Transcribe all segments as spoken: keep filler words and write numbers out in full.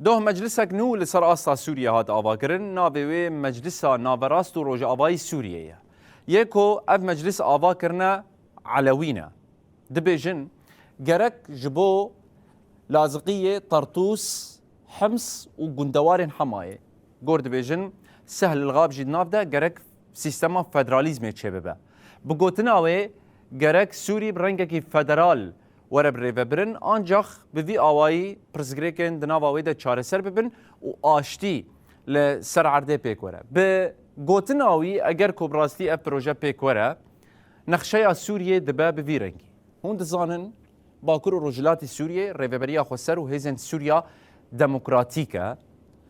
Doh meclisek nû li ser asta Sûriyê hat avakirin, navê wê Meclisa Naverast û Rojavayî Sûriyê ye. Yê ku ev meclis ava kirine Elewî ne. Dibêjin, gerek ji bo Laziqiyê, Tartûs, Hims û gundewarên Hemayê, gor dibêjin, Sehl el Gab jî di nav de, gerek sîstema federalîzmê çêbibe. Bi gotina wê, gerek Sûrî bi rengekî federal were birêvebirin, ancax bi vî awayî pirsgirêkên di nava wê de çareser bibin û aştî li ser erdê pêk were. Bi gotina wî, eger ku bi rastî ev proje pêk were, nexşeya Sûriyê dibe bi vî rengî. Hûn dizanin, Bakur û Rojhilatî Sûriyê Rêveberiya Xweser û Hêzên Sûriya Demokratîk e.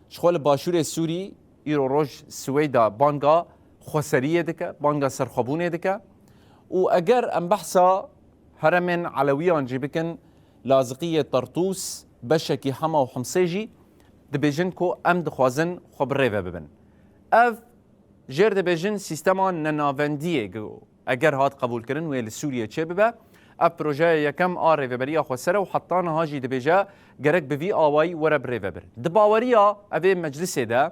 Ji xwe li Başûrê Sûrî îro roj Swêda banga xweseriyê dike, banga serxwebûnê dike. Û eger em behsa heremên Elewiyan jî bikin, Laziqiyê, Tartûs, beşekî Hema û Himsê jî dibêjin ku em dixwazin xwe bi rê ve bibin. Ev jêr dibêjin sîstema nenavendiyê ku eger hat qebûlkirin wê li Sûriyê çêbibe. Ev projeya yekem a Rêveberiya Xweser e û heta niha jî dibêje gerek bi vî awayî were bi rê ve birin. Di baweriya evê meclisê de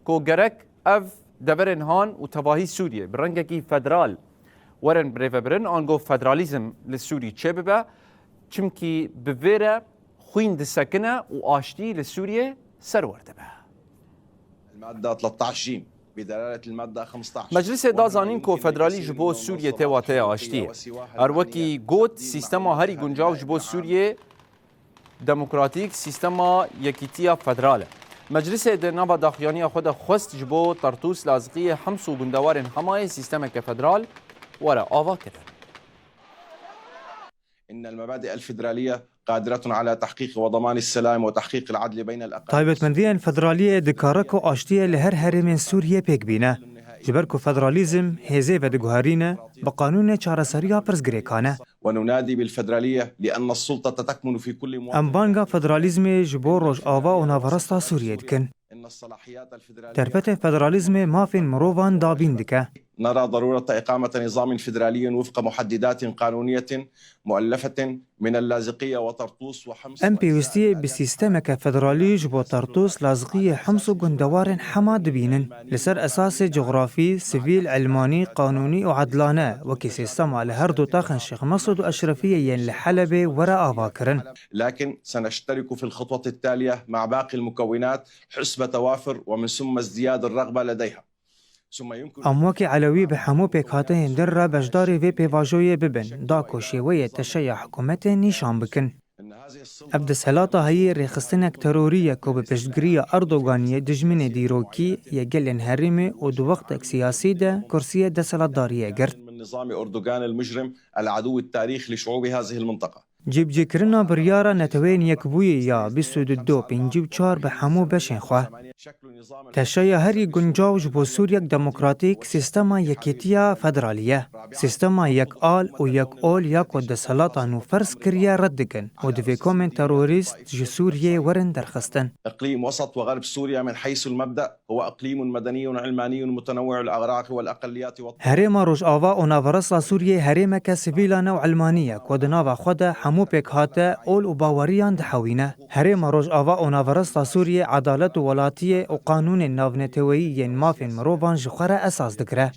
ku gerek ev deverên han û tevahî Sûriyê bi rengekî federal werin bi rê ve birin, ango federalîzm li Sûrî çêbibe, çimkî bi vê re xwîn disekine û aştî li Sûriyê serwer dibe. المادة ثلاثة عشر جيم بدلالة المادة خمسة عشر. Meclisê da zanîn ku federalî ji bo Sûriyê tê wateya aştiyê. Her wekî got, sîstema herî guncaw ji bo Sûriyê demokratîk, sîstema yekîtiya federal e. Meclisê di nava daxuyaniya xwe de xwest ji bo Tartûs, Laziqiyê, Hims û gundewarên Hemayê sîstemeke federal were avakirin. إن المبادئ الفيدرالية قادرة على تحقيق وضمان السلام وتحقيق العدل بين الأقاليم. Taybetmendiyên federaliyê dikare ku aştiyê li her herêmên Sûriyê pêk bîne. Ji ber ku federalîzm hêzê vediguherîne, bi qanûnê çareseriya pirsgirêkan e. وننادي بالفيدرالية لأن السلطة تكمن في كل مواطن. Em banga federalîzmê ji bo Rojava û Naverasta Sûriyê dikin. Derfetên federalîzmê mafên mirovan dabîn dike. نرى ضرورة إقامة نظام فيدرالي وفق محددات قانونية مؤلفة من اللاذقية وطرطوس وحمص. Em pêwîstiyê bi sîstemeke federalî ji bo Tartûs, Laziqiyê, Hims û gundewarên Hema dibînin. Li ser esasê cografî, sivîl, ilmanî, qanûnî û edlane, wekî sîstema li her du taxên Şêx Mesûd û Eşrefiyê yên li Helebê were avakirin. لكن سنشترك في الخطوة التالية مع باقي المكونات حسب توافر ومن ثم ازدياد الرغبة لديها. ثم يمكن. Em wekî Elewî bi hemû pêkhateyên din re beşdarî vê pêvajoyê bibin, da ku şêweyê teşeya hikûmetê nîşan bikin. Ev desthilata heyî rêxistinek terorî ye ku bi piştgiriya Erdoganiyê dijminê dîrokî yê gelên herêmê û di wextek siyasî de kursiyê desthilatdariyê girt. من نظام أردوغان المجرم العدو التاريخي لشعوب هذه المنطقة. Cîbicîkirina biryara Neteweyên Yekbûyî ya bîst û du pêncî û çar bi hemû beşên xwe. Teşeya herî guncaw ji bo Sûriyek demokratîk sîstema yekîtiya federalî ye. Sîstema yek al û yek ol ya ku desthilata nû ferz kiriye red dikin û divê komên terorîst ji Sûriyê werin derxistin. إقليم وسط وغرب سوريا من حيث المبدأ هو إقليم مدني علماني متنوع الأعراق والأقليات والطوائف. Herêma Rojava û Naverasta Sûriyê herêmeke sivîlane û ilmanî ye ku di nava xwe de hemû pêkhate, ol û baweriyan dihewîne. Herêma Rojava û Naverasta Sûriyê edalet û welatiyê û qanûnên navneteweyî yên mafên mirovan ji xwe re esas digire.